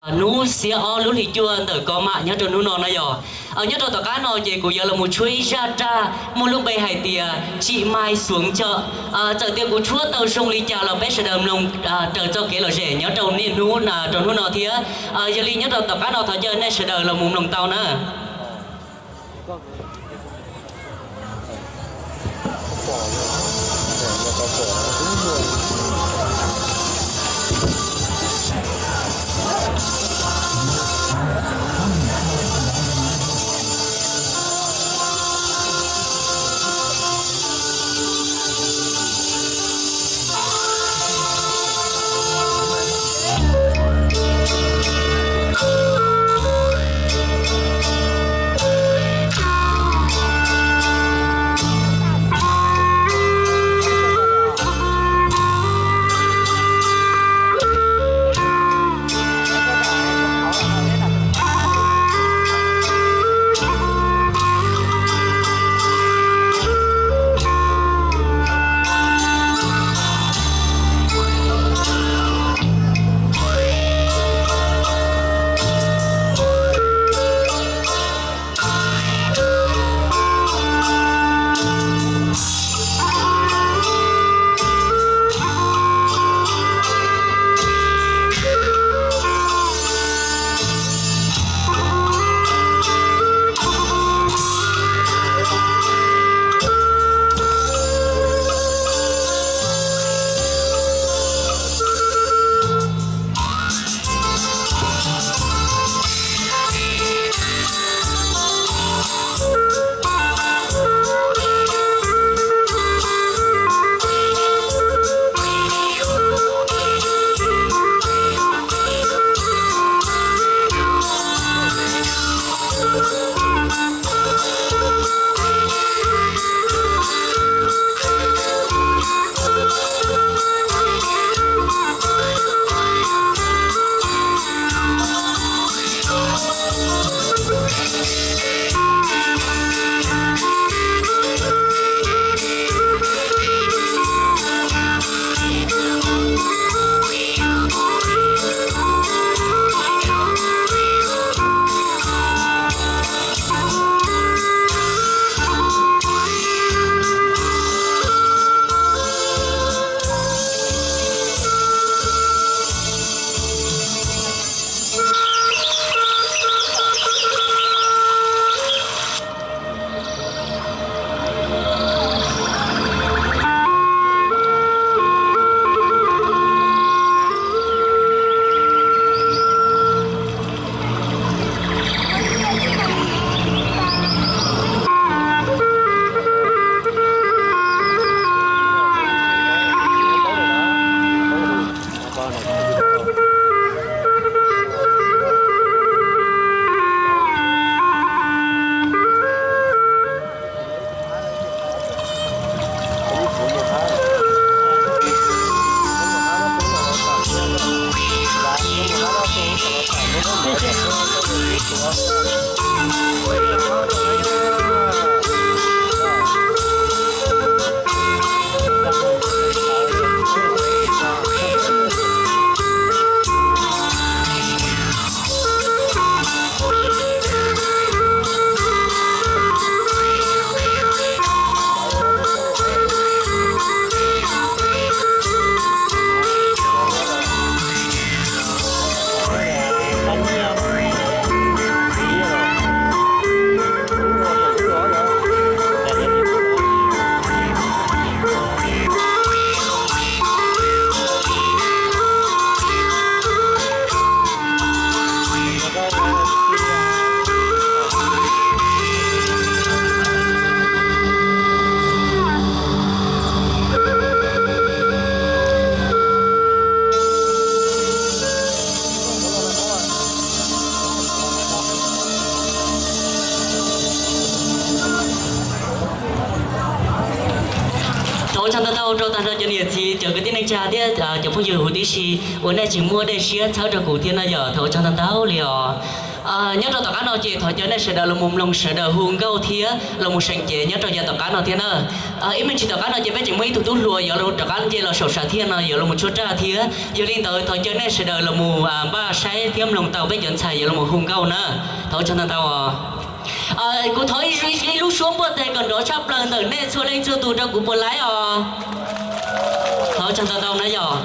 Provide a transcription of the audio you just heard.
Hnub xiab ob lub hlis cuaj ntawm Kos Mam nyob rau hnub no no yog. Nyob rau tom qab no ces kuv yuav los mus tshuab ib zaj raj muaj lub npe hais tias Tsim Mai Xuav Coj. Txawm tias kuv tshuab tau zoo li cas los peb sawv daws mloog raws txoj kev lom zem nyob rau niaj hnub rau hnub no thiab. Yog li nyob rau tom qab no thov caw nej sawv daws los mus mloog tau na. Thov ua tsaug ntau ntau rau tag nrho cov niam txiv, cov kwv tij neej tsa thiab cov phooj ywg huv tib si uas nej tseem muaj dej siab txhawb rau kuv thiab na yom. Thov ua tsaug ntau ntau li os. Nyob rau tom qab no ces thov caw nej sawv daws los mus mloog sawv daws hu nkauj thiab los mus seev cev nyob rau yav tom qab no thiab na. Ib me ntsis tom qab no ces peb tseem muaj ib tug tub hluas yuav rov qab nce los saum sam thiaj no yuav los mus tshuab raj thiab. Yog li ntawd thov caw nej sawv daws los mus npaj saib thiab mloog tau peb cov ntxhais yuav los mus hu nkauj na. Thov ua tsaug ntau ntau. Kuv thov ib lub suab npuaj tes kom nrov tshaj plaws ntawm nej txhua leej txhua tus rau kuv puas laib os. Thov ua tsaug ntau ntau na yog.